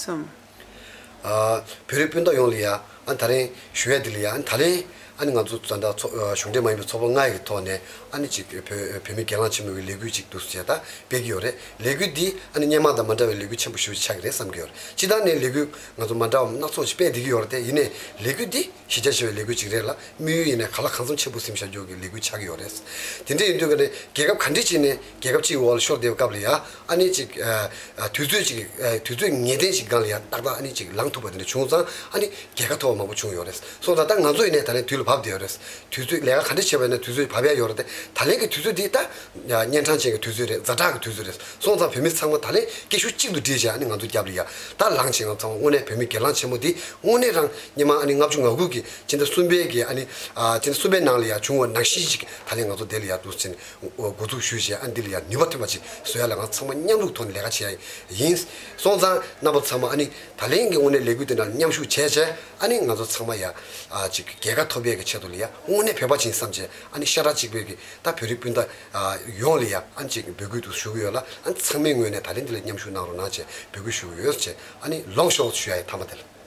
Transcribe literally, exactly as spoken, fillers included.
སོང་། ཨ། བོད་རིགས་སྤུན་ཟླ་ཡོངས་ལ་ཡ། ཨ། ད་རིང་ཞུ་ཡ་འདི་ལ་ཡ། ཨ། ད་རིང་ཨ་ནི་ང་ཚོ་ད་ལྟ་ཚོགས་གཞུང་འབྲེལ་མ་ཡིན་པའི་ཚོགས་པ་ལྔ་ཡི་ཐོག་ནས་ཨ་ནི་ཅིག་བོད་བོད་མི་སྒེར་ལངས་ཆེན་མོ་གི་ལས་འགུལ་ཅིག་འདུག་ཟེར་ད་སྤེལ་གྱི་ཡོད་རེད། ལས་འགུལ་འདི་ཨ་ནི་སྔོན་མ་དང་མ་འདྲ་བའི་ལས་འགུལ་ཆེན་པོ་ཞེ་པོ་ཅིག་ཆགས་ཀྱི་རེད་བསམ་གྱི་ཡོད་རེད། སྤྱིར་བཏང་ནས་ལས་འགུལ་ང་ཚོ་མ་འདྲ་བ་སྣ་ཚོགས་ཅིག་སྤེལ་བསྡད་ཀྱི་ཡོད་རེད་དེ། ཡིན་ནའི་ལས་འགུལ་འདི་གཞི་རྒྱ་ཆེ་བའི་ལས་འགུལ་ཅིག་རེད་ལ། དམིགས་ཡུལ་ཡིན་ནའི་གང་ལ་གང་འཚམ་ཆེན་པོ་ཟིན་བཞག་རྒྱུ་གི་ལས་འགུལ་ཆགས་ཀྱི་ཡོད་རེད། དེ་འདྲ་ཡིན་དུས་ཀ་ནས་རྒྱལ་ཁབ་ག་འདྲ་ཅིག་ནས་རྒྱལ་ཁབ་ཅིག་འོག་ལ་ཤོར་བསྡད་པའི་སྐབས་ལ་ཡ། ཨ་ནི་ཅིག་ཨ། ཨ། དུས་ཚོད་ཅིག་ཨ། དུས་ཚོད་ངེས་གཏན་ཅིག་སྒང་ལ་ཡ་ཏག་ཏག་ཨ་ནི་ཅིག་ལངས་ཐུབ་པ་དེ་འདྲ་བྱུང་ཙང་ཨ་ནི་རྒྱལ་ཁ་ཐོབ་པ་མང་པོ་བྱུང་ཡོད་རེད། སོང་ཙང་ད་ང་ཚོ་ཡིན་ནའི་ད་ལན་དུས་ལ་བབས་བསྡད་ཡོད་རེད། དུས་ཚོད་ལས་ཀ་ག་འདྲ་བྱས་པ་ཡིན་ན་དུས་ཚོད་བབས་ཡ་ཡོད་རེད་དེ། ད་ལན་གྱི་དུས་ཚོད་འདི་ད་གཉན་འཕྲང་ཅན་གྱི་དུས་ཚོད་རེད། ཛ་དྲག་གི་དུས་ཚོད་རེད། སོང་ཙང་བོད་མི་ཚང་མ་ད་ལན་སྐད་ཤུགས་གཅིག་ཏུ་སྒྲིལ་བྱས་ཨ་ནི་ང་ཚོ་རྒྱབ་ལ་ཡ་ད་ལངས་བྱས། ང་ཚང་མ་དངོས་གནས་བོད་མི་སྒེར་ལངས་ཆེན་མོ་འདི་དངོས་གནས་རང་སྔོན་མ་ཨ་ནི་ལྔ་བཅུ་ང་དགུ་གི་ཕྱི་ཟླ་གསུམ་པའི་གི་ཨ་ནི་ཨ་ཕྱི་ཟླ་གསུམ་པའི་ནང་ལ་ཡ་བྱུང་བ་ནང་བཞིན་ཅིག་ད་ལན་ང་ཚོ་དེ་ལ་ཡ་འདུག་ཟེར་ནས་འགོ་འཛུགས་ཞུས་བྱས། ཨ་ནི་འདི་ལ་ཡ་ནུས་པ་ཐོན་པ་ཅིག་བཟོ་ཡ་ལ་ང་ཚང་མ་མཉམ་རུབ་ཐོག་ནས་ལས་ཀ་བྱེད་ཡ་ཡིན། སོང་ཙང་རྣམ་པ་ཚང་མ་ཨ་ནི་ད་ལན་གྱི་དངོས་གནས་ལས་འགུལ་དེ་ནང་མཉམ་ཞུགས་བྱས་བྱས། ཨ་ནི་ང་ཚོ་ཚང་མ་ཡ་ཨ་ཅིག་རྒྱལ་ཁ་ཐོབ་ཡས་ཀྱི་ཆེད་དུ་ལ་ཡ་དངོས་གནས་བོད་པ་ཅིག་བསམ་བྱས། ཨ་ནི་ཤ་ཁྲག་གཅིག་པའི་གི་ད་བོད་རིགས་སྤུན་ཟླ་ཨ་ཡོངས་ལ་ཡ་ཨ་ནི་ཅིག་འབོད་སྐུལ་དུ་ཞུ་གི་ཡོད་ལ། ཨ་ནི་ཚང་མའི་ངོས་ནས་ད་ལན་འདི་ལ་མཉམ་ཞུགས་གནང་རོགས་གནང་བྱས་འབོད་སྐུལ་ཞུ་གི་ཡོད་ཅེས། ཨ་ནི་ལོངས་ཤོག་ཞུ་ཡ་ཡི་མཐའ་མ་དེ་ལ།